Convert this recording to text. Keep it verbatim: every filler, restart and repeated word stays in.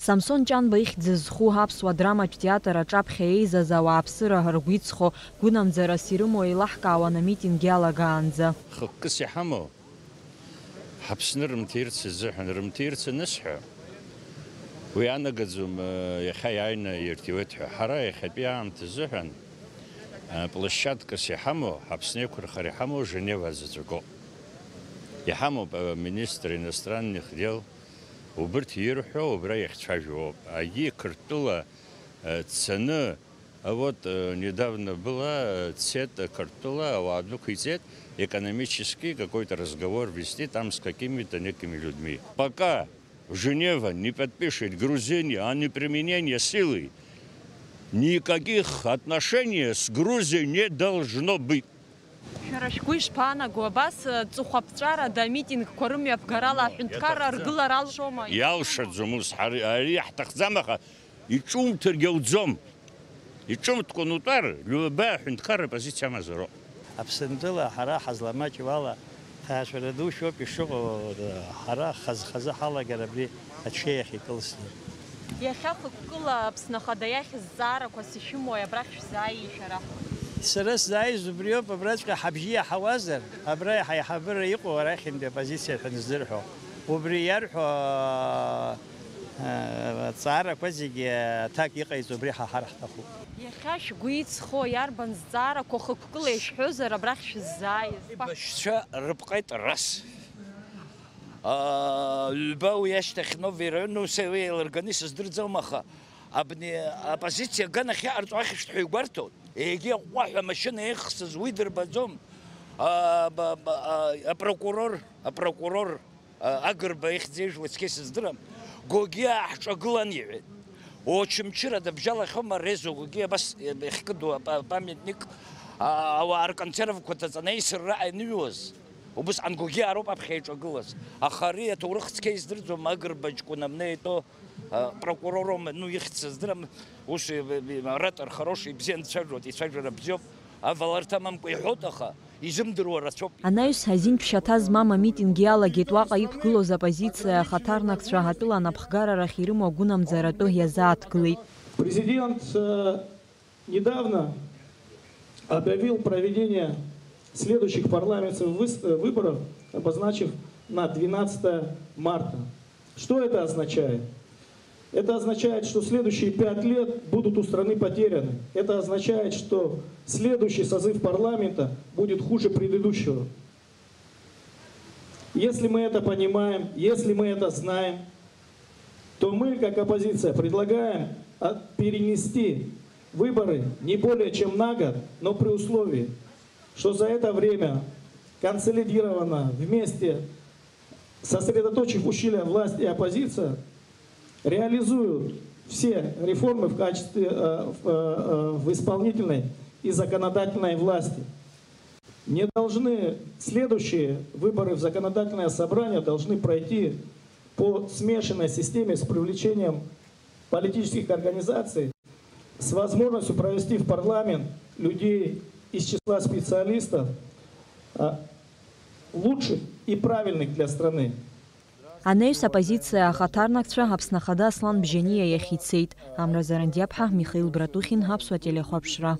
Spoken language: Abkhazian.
Самсон Ҷанба ихьӡ зху аԥсуа драматә театр аҿаԥхьа еизаз ауааԥсыра ргәы иҵхо, гәынамӡарас ирымоу еилаҳкаауан амитинг иалагаанӡа. Хықәкыс иҳамоу, ҳаԥсны рымҭирц азыҳәан, рымҭирц анысҳәа, уи анагаӡом, иахьа иааины ирҭиуеит ҳәа. Ҳара иахьатәи аамҭа азыҳәан, площадкас иҳамоу, ҳаԥсны еиқәырхара иҳамоу Женева заҵәык ауп. Иҳамоуп аминистр иностранных дел, убырҭ ирҳәо убра иахьцәажәо ауп. Егьи Қырҭтәыла, э, дцаны, а вот, э, недавно была, э, дцеит, э, Қырҭтәыла, ауаа дәықәиҵеит, экономический какой-то разговор вести там с какими-то некими людьми. Пока Женева не подпишет Грузине о неприменении силы, никаких отношений с Грузией не должно быть. Шәара шәгәы ишԥаанаго, абас, э, ҵыхәаԥҵәарада амитингқәа рымҩаԥгарала аҳәынҭқарра ргылара алшома? Иалшаӡом ус, ҳар-, ари иаҳҭахӡам, аха иҿумҭыргьы ауӡом. Иҿымҭкәан утәар, любая аҳәынҭқарра позициа амазароуп. Аԥсынтәыла ҳара ҳазламаҷу ала, ҭаацәара ду шәоуп ишыҟоу, ҳара хаз-хазы ҳалагар абри аҽеи ахь икылсны. Иахьа хықәкыла Аԥсны Ахада иахь зҵаарақәас ишәымои, абрахь шәзааии шәара? Сара сзааиз убриоуп, абраҵәҟьа ҳабжьы иаҳауазар, абра иаҳа аиҳабыра иҟоу арахьынтәи апозициа ҳәа нздырҳәо. Убри иарҳәо, э, ҵаарақәа зегьы аҭак иҟаиҵо убри ҳаҳар ҳҭахуп. Иахьа шәгәы иҵхо иарбан зҵаарақәа хықәкыла ишәҳәозар, абрахь шәыззааиз? Башьцәа рыпҟеит рас. Аа, ҩба уи ашьҭахь Нови район, ну, сеи уи еилырганы исыздырӡом, аха абни апозициа аганахь иҟарҵо ахьышәҭҳәа игәарҭоит. Егьи аҟәҟәаҳәа амашьына еихсыз уи дырбаӡом. Аа, ба-, ба-, аа, апрокурор, апрокурор, аа, Агрба ихьӡ ижәуа цқьа исыздырам. Гогиа ҳҿагылан, иҳәеит. Очамчыра дыбжьалахьоума Резо Гогиа абас иахькыду апа-, памятник, аа, ауаа рконсервқәа ҭаҵаны аисырраҟа ианыҩуаз? Убысҟан Гогиа роуп аԥхьа иҿагылаз. Аха ари аҭоурых цқьа издырӡом, Агрба ҷкәын абна итәоу, а, прокурор аума, ну, ихьӡ сыздырам, ус, э, э, э, оратор хороший, ибзианы дцәажәоит, ицәажәара бзиоуп, аваларҭа амамкәа иҳәоит, аха изымдыруа рацәоуп. Анаҩс азин ԥшьаҭа змам амитинг иалагеит уаҟа иқәгылоз апозициа ахаҭарнакцәа атәыла анапхгара рахь ирымоу агәынамӡаратәы иазааҭгылеит. Президент, э, недавно объявил проведение следующих парламентских выс-, э, выборов, обозначив на двенадцатое марта. Что это означает? Это означает, что следующие пять лет будут у страны потеряны. Это означает, что следующий созыв парламента будет хуже предыдущего. Если мы это понимаем, если мы это знаем, то мы, как оппозиция, предлагаем, а, перенести выборы не более чем на год, но при условии, что за это время консолидированно, вместе, сосредоточив усилия власть и оппозиция, реализуют все реформы в качестве, э, в, э, э, в исполнительной и законодательной власти. Не должны, следующие выборы в законодательное собрание должны пройти по смешанной системе с привлечением политических организаций, с возможностью провести в парламент людей из числа специалистов, а, лучших и правильных для страны. Анаҩс апозициа ахаҭарнакцәа Аԥсны Ахада Аслан Бжьаниа иахь ицеит. Амра Зарандиаԥҳа, Михаил Братухин, Аԥсуа телехәаԥшра.